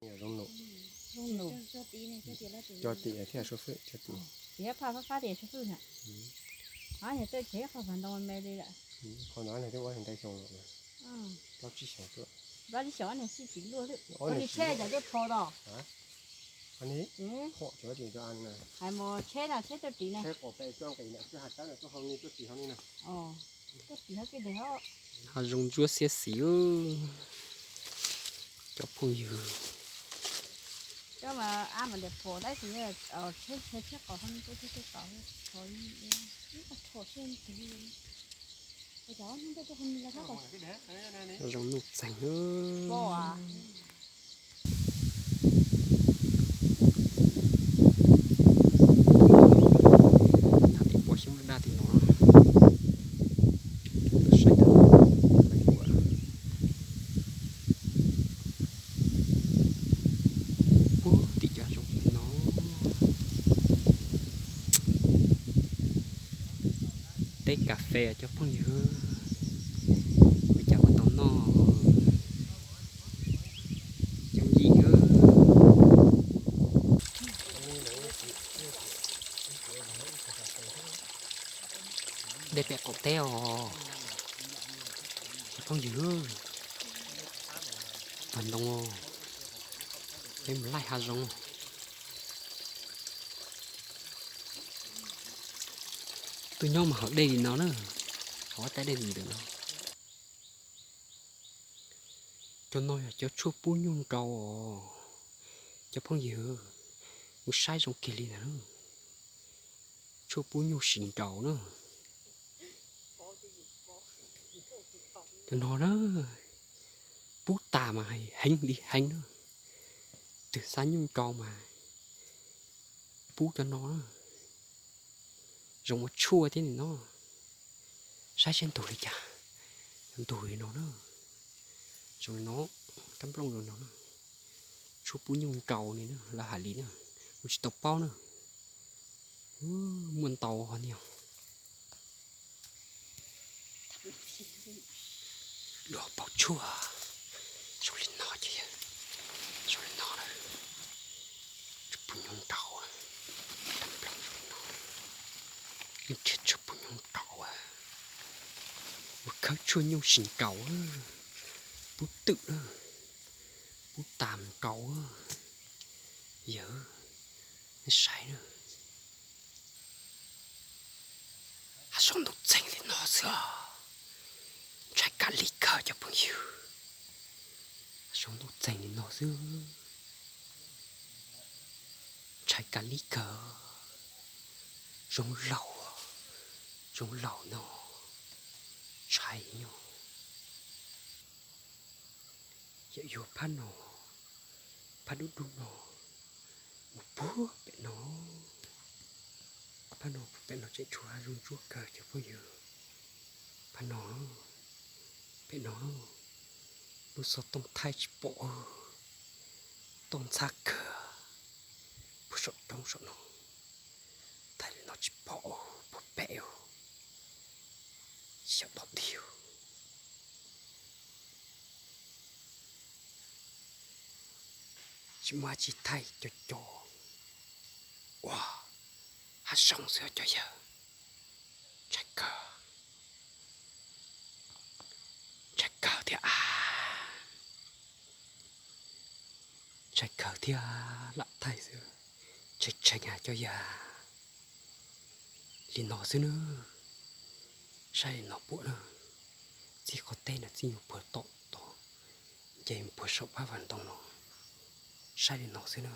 Zoo num. Zoo num. Cog tim thiaj sua fwj, cog tim. Tias phaj fab fab tias sua fwj na. Ab, yog tej qhov ntoo me li lawm. Qhov ntawd nws twb ua ntau xyoo lawm. Plaub tsib xyoos tuaj. Plaub tsib xyoos nws sib tsis luaj xwb. Ua li tsheb cov tej phom tos. Hais mus tsheb na, tsheb tuaj ris na. Tuaj ris hauv ke ntawd. Ho zoo ntsuab xiab xis, cov phooj ywg. Cov mas ab mas tias phom tab sis tsheb, tsheb qos hauv no, tsheb tej qos, zoo nuj txeeg. Tim pua xyoob daj tim no, saib lawv ua. Ub, tim cov zoo no. Teb kas fes cov phooj ywg, ua cas ua tau noj yooj yim. Dej pem qaum teb os, cov phooj ywg. Hav ntoo, peb mus laij hav zoov. Tuaj nyob mas haus dej li no na, haus tab dej ntawm no. Cov no yog cov tshuaj pub nyuj nrau os, cov phooj ywg, mus saib zoo kiag li ntag. Tshuaj pub nyuj sis nraus na. Cov no na, pub tas mas heev li heev na. Twg xav nyuj nrau mas pub cov no na. Zoo ua tshuaj thiab nim no. Saib seb ntug li cas, ntug li no na. Zoo li no, kab nplooj zoo no na. Tshuaj pub nyuj nrau li na, lawv hais li na, kuv tsis tau paub na. Muaj ntau hov niag. Luag paus tshuaj, zoo li no ces, zoo li no na. Tshuaj pub nyuj nrau, kab nplooj zoo li no. Yeej nrhiav tshuaj pub nyuj nrau, mus khawb tshuaj nyuj sis nrau, pub twm, pub tas nrau. Yawg, nej saib na. Hav zoov ntuj txeeg li no xwb, ntshai kawg li kawg cov phooj ywg. Hav zoov ntuj txeeg li no xwb, ntshai kawg li kawg. Zoov laus, zoov laus no, ntshai nyuj. Yawm yug phab no, phab dub dub no, mus puag pem no, phab no puag pem no tseem tshuav hav zoov ntsuab kawg cov phooj ywg. Phab no, pem no, lub xov tooj thaij tsis pom, toj ntxhab kawg, puag saum roob saum no, thaij li no tsis pom, puag pem, xyaum tom ntej. Tsis muaj dab tsi thaij co co. Ua, hav zoov xwb cov yawg. Ntshai kawg, ntshai kawg thiab a. Ntshai kawg thiab lam thaij xwb, tshee tshee a cov yawg. Li no xwb na, saib li no puas na, txij qhov teb no txij nyuag puag tom tod, nce puag saum phab vaj ntoo no, saib li no xwb na.